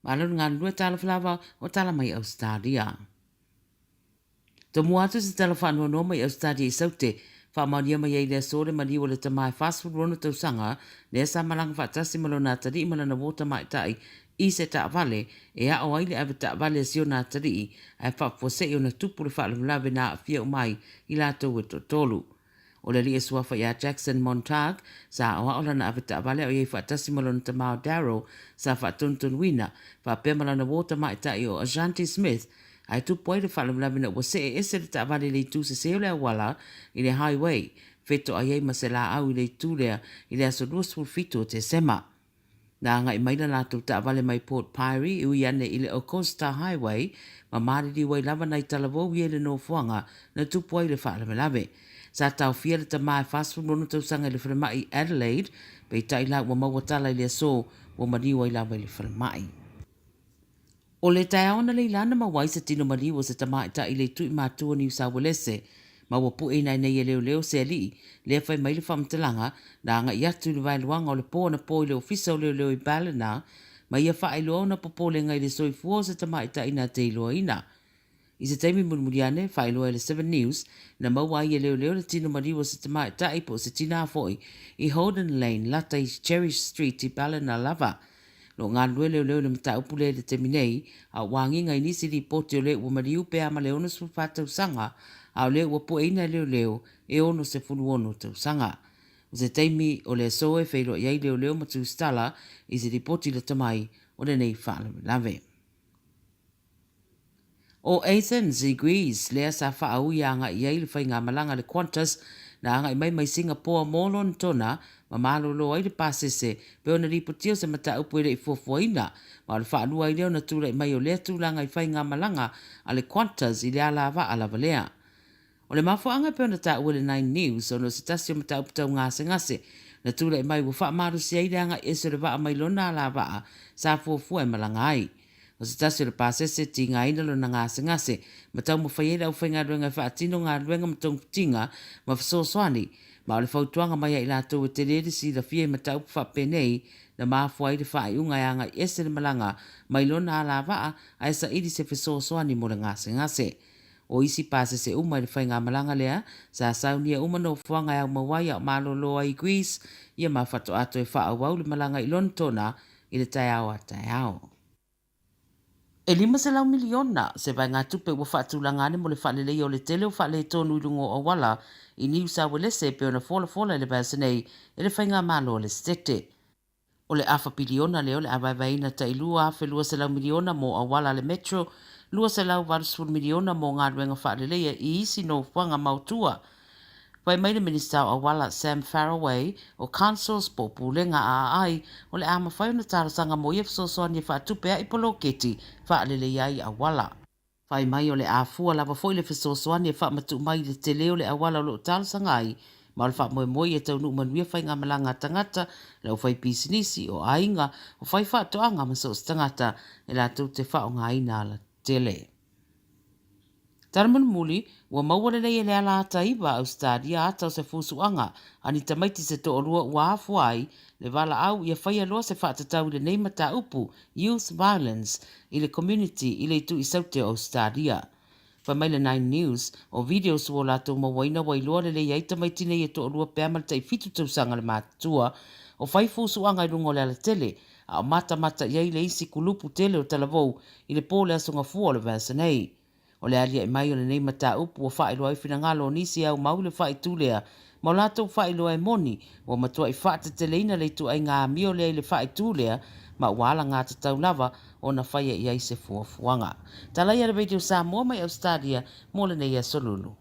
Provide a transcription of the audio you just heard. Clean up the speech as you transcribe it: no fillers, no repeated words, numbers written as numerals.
Malo le galulue talofa lava o tala mai Ausetalia. Tomua atu se tala faanoanoa mai Ausetalia i Saute, faamaonia mai ai i le aso le maliu o le tama e 46 tausaga lea sa malaga faatasi ma lona atalii ma lana uo tamaitai i se taavale e ao ai le ave taavale a si ona atalii ae faafuasei ona tupu le faalavelave na aafia uma ai i latou e toatolu. O le alii e suafa ia Jackson Montag, sa aoao lana ave taavale a o i ai faatasi ma lona tama o Darryl sa faatonutonuina, faapea ma lana uo tamaitai o Ashanti Smith, ae tupu ai le faalavelave ina ua see ese le taavale i le itu sese o le auala i le highway, fetoai ai ma se laau i le itu lea i le aso 27 o Tesema. Na agai mai la latou taavale mai Port Pirie i ui ane i le Ocosta Highway ma maliliu ai lava nai talavou ia i le nofoaga na tupu ai le faalavelave. Sa taofia le tama e 46 tausaga i le falemai i Adelaide, peitai la ua maua tala i le aso ua maliu ai lava i le falemai. O le taeao analeila na maua ai se tino maliu o se tamaitai i le itu i matua o Niu Sauelese, ma ua pueina ai nei e leoleo se alii, lea fai mai le faamatalaga, na agai atu i le vaeluaga o le po anapo i le ofisa o leoleo i Ballina, ma ia faailoa ona popolega i le soifua o se tamaitai na te iloaina. I se taimi mulimuli ane, faailoa e le Seven News, na maua ai e leoleo le tino maliu o se tamaitai po o se tinā foi i Holden Lane, lata i Cherish Street i Ballina lava. Lo galulue leoleo i le mataupu lea i le taimi nei, a ua agiga i nisi lipoti o le ua maliu pe a ma le 64 tausaga, a o lea ua pueina e leoleo e 66 tausaga. O se taimi o le aso e feiloai ai leoleo ma tusitala i se lipoti lata mai o lenei faalavelave. O Athens i Greece, lea sa faaui agai i ai le faigamalaga a le Qantas na agai mai mai Singapore mo Lonetona ma malolo ai le pasese pei ona lipotia o se mataupu e le i fuafuaina ma o le faalua ai lea ona tulai mai o lea tulaga i faigamalaga a le Qantas i le alavaa lava lea. O le mafuaaga e pei ona taua e le Nine News ona o se tasi o mataupu tau gasegase na tulai mai ua faamalosia ai le agai ese o le vaa mai lona alavaa sa fuafua e malaga ai. O se tasi o le pasese e tigaina lona gasegase ma taumafai ai le aufaigaluega e faatino galuega ma togafitiga ma fesoasoani ma o le fautuaga mai a i latou e tele le silafia i mataupu faapenei na mafua ai le faaiuga e agai ese le malaga mai lona alavaa ae saili se fesoasoani mo le gasegase. O isi pasese uma i le faigamalaga lea, sa saunia uma nofoaga e aumau ai a o malolo ai i Greece, ia ma faatoa toe faaauau le malaga i Lonetona i le taeao a taeao. E $500 miliona se vaegatupe ua faatulaga ane mo le faaleleia o le tele o faaletonu i luga o auala i Niu Sauelese e pei ona folafola i le vaiaso nei e le Faigamalo a le Setete. O le afa piliona lea o le a vaevaeina tai $2,200 miliona mo auala a le Metro, $280 miliona mo galuega faaleleia i isi nofoaga maotua. Fai mai le Minisita o Auala Sam Farraway, o Councils po o Pulega a Aai o le a mafai ona talosaga mo ia fesoasoani e faatupe ai poloketi faaleleia ai auala. Fai mai o le a fua lava foi le fesoasoani e faamatuu mai i le tele o le auala o lo o talosaga ai, ma o le faamoemoe ia taunuu manuia faigamalaga a tagata, le aufaipisinisi, o aiga, o faifaatoaga ma so o se tagata e latou te faaaogaina alatele. Tala mulimuli, ua maua lelei e le ala ata iva a Ausetalia ata o se fusuaga a ni tamaiti se toalua ua afua ai le valaau ia faia loa se faatatau i lenei mataupu Youth Violence i le community i le itu i Saute o Ausetalia. Fai mai le Nine News, o videos ua latou mauaina ua iloa lelei ai tamaiti nei e toalua pea ma le tai fitu tausaga le matutua o fai fusuaga i luga o le alatele a o matamata i ai le isi kulupu tele o talavou i le po o le Aso Gafua o le vaiaso nei. O le aliae mai o lenei mataupu ua faailoa ai finagalo o nisi e aumau i le faaitu lea ma o latou faailoa e moni ua matuai faateteleina le ituaiga amio lea i le faaitu lea ma ua alagatatau lava ona faia i ai se fuafuaga. Talaia le Radio Samoa mai Ausetalia mo lenei aso Lulu.